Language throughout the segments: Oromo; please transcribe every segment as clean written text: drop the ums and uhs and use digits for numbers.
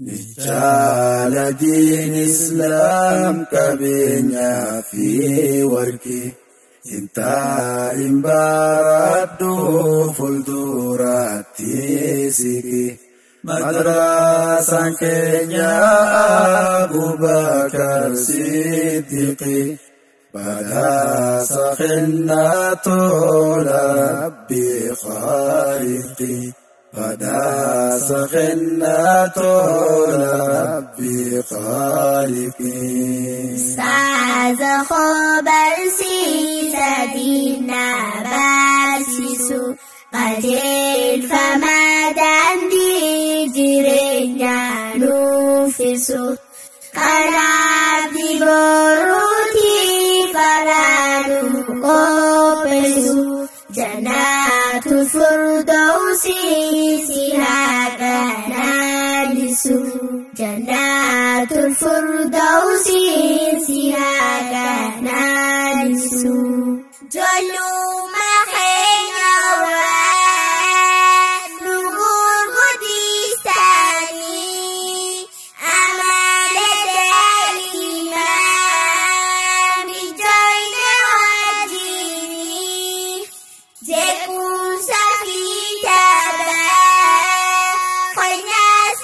Nichaala diin islaam qabeenyaa fi warqii. Intaa'in baradhu fuulduraatti siqi. Madrasaan keenya Abubakar Siddiqi. Badhaasa kennaa tola Rabbi Khaaliqi. Badhaasa kennaa tola Rabbi Khaaliqi. Ustaaza koo barsiisa diinaa barsiisu qajeelfama daandii jireenyaa nuufisu kanaaf diboruutii faraa nu qopheessu jannaatu firdawsii si haa qanaanisu jannaatu firdawsii si haa qanaanisu. Ijoollummaa keenya waan nu gurguddistanii amala daa'imaa mijoollee wajjinii jeequmsa fi taphaa keenyas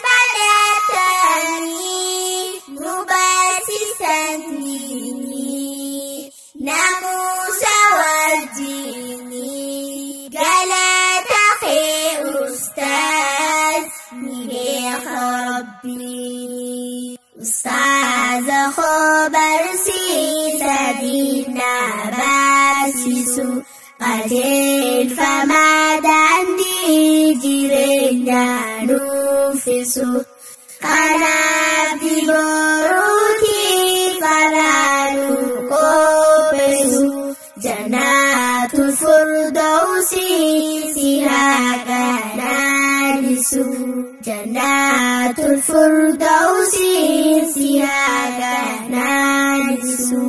baratanii nu barsiisan diinii naamusa wajjinii galata kee ustaaz ni beeka Rabbii. Ustaaza koo barsiisa diinaa barsiisu qajeelfama daandii jireenyaa nuufisu kanaaf diboruutii karaa nu qopheessu jannaatu firdawsii si haa qanaanisu jannaatu firdawsii si haa qanaanisu.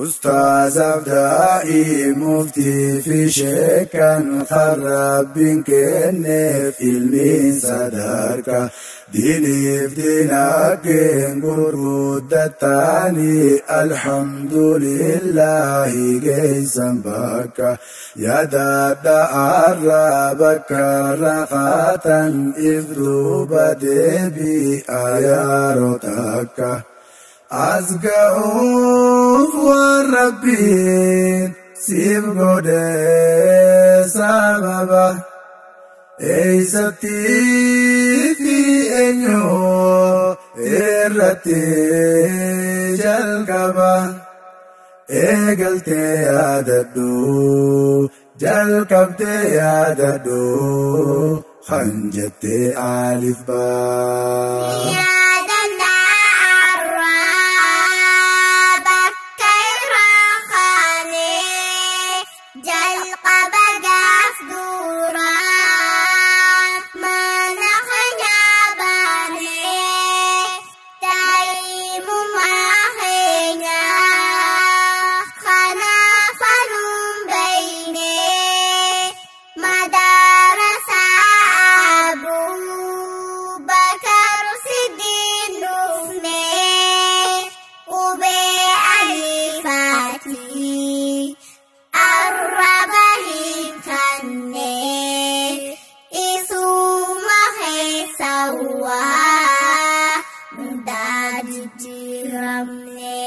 Ustaazaaf daa'ii muftii fi sheekan kan Rabbiin kenneef ilmiin sadarkaa diiniif diinagdeen gurguddatanii alhamdulillahi geessan bakka yaadadha arra bakka raqaatan if duuba deebi'a yeroo takka. As ga'uuf waan Rabbiin siif godhe sababa eessatti fi eenyu irratti jalqaba eegaltee yaadadhu jalqabdee yaadadhu kan jettee alif baa. Yaadannaa irraa bakka irraa kaanee jalqaba gaaf duraa mana keenya baanee daa'imummaa keenya kanaaf anuun beeynee madarasa Abubakar Siddiq dhufnee qubee aliifaatii arraba hiikkannee isuma keessa waa hundaa jijjiiramne.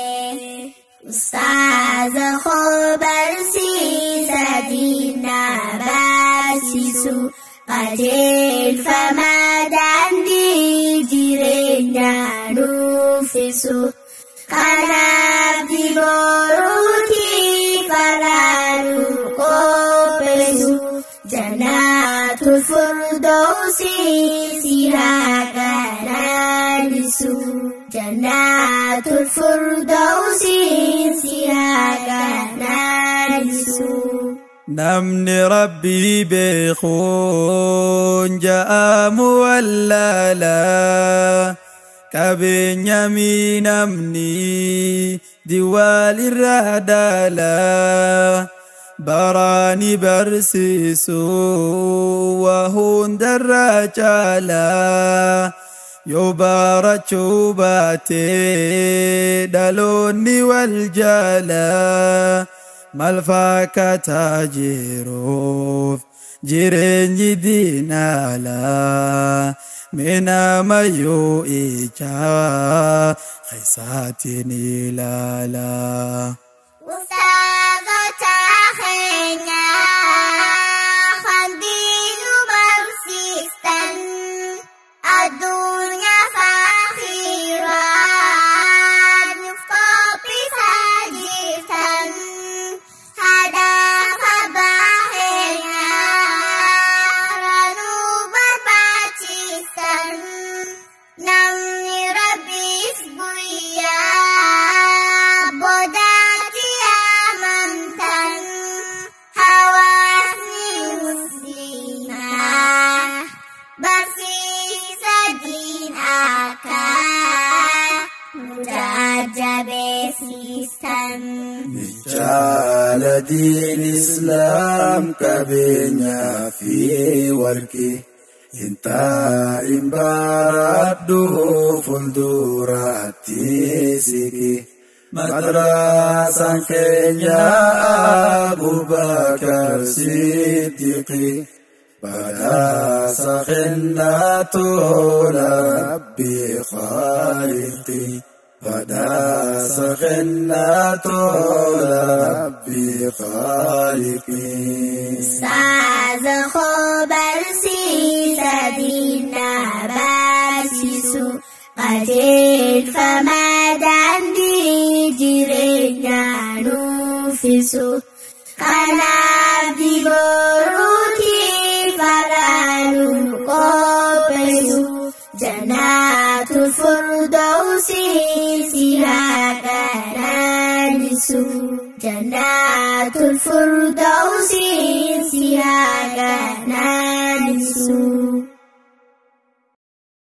Ustaaza koo barsiisa diinaa barsiisu qajeelfama daandii jireenyaa nuufisu kanaaf diboruutii karaa nu qopheessu jannaatu firdawsii si haa qanaanisu jannaatu firdawsii si haa qanaanisu. Namni Rabbii beekuun ja'amu wallaalaa qabeenya namni diwaal irraa daalaa baraani barsiisu waa hundarraa caalaa Yoo barachuu baate dhaloonni wal jala maal fakkaata jiruuf jireenyi diinala mee namayyuu ija keessaatiin ilaala. Ustaazota keenya hundi nu barsiistan addunyaa fi akhiraa nuuf qophiisaa jirtan haadhaaf abbaa keenya nu barbaachistan namni Rabbiif guyyaa boodaatti amantan hawaasni musliimaa barsiisa diin akka nu jajjabeessistan. Jaala diin islaam qabeenyaa fi warqii hin taa'in baradhu fuulduraatti siqi. Madraasaan keenya Abubakar Siddiqi badhaasa kennaa tola Rabbi Khaaliqi. Badhaasa kennaa tola Rabbi Khaaliqi. Ustaaza koo barsiisa diinaa barsiisu qajeelfama daandii jireenyaa nuufisu kanaaf diboruuti faraanu qopheessu jannaatu furdoosi si haa qananiisu jannaatu furdoosi si haa qananiisu.